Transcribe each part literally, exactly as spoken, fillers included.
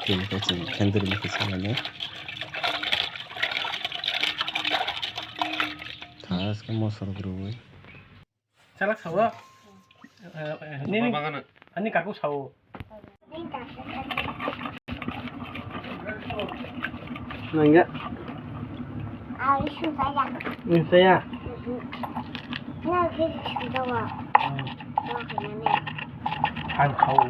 Tini khe chwng khendri ni kisa mano. Thaske moso rok rwui. Chalak sao? Eh, eh, nini, ani kaku sao. Nangya. Nini saya. Ang sao.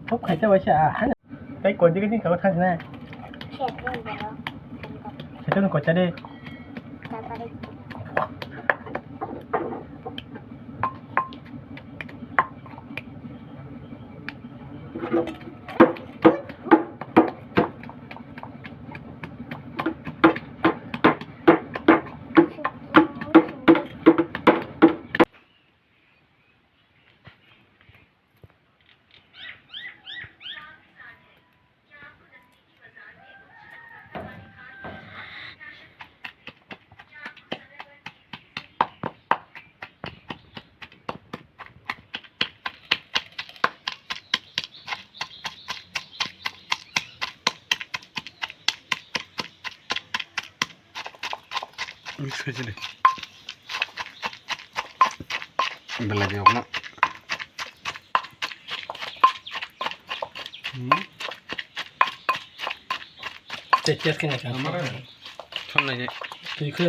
Thok khaisa waisa, ah, haino. Tei koitwkani kabo thang sinai. Setan kocha de. Belai de okno. Hmm. Test khe naikha. Amare thon naikhe. Twi khe.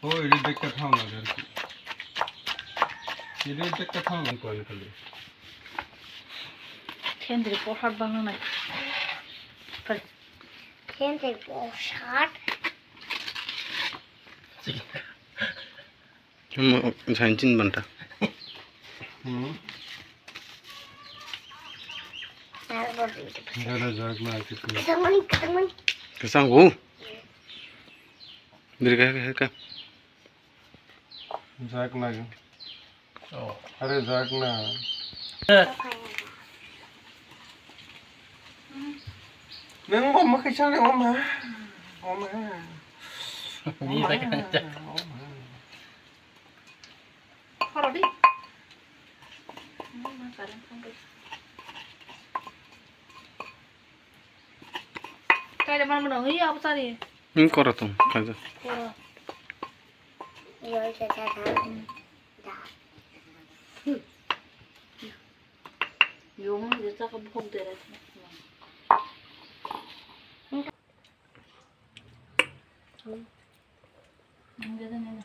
Oi, ini bekta thang lagi. Ini bekta thang lagi kau ini kali. Kendri pohar bang nai. Kendri pohar. Sanchin banta. Hmm. Ada jarak lah kita. Kesang bu. Diri ka ka ka. Jak na. Oh. Are jak na. Nang bo ma kaisa le oma. Oma. Ni ta ka. Oma. Khoro di. Kaya mana mana, iya apa tadi? Hmm, koro tong, kaja. Koro. Iya, iya, iya, iya. Hmm. Dah. Yung, dia cakap bukan beres. Hmm. Yang dia tanya.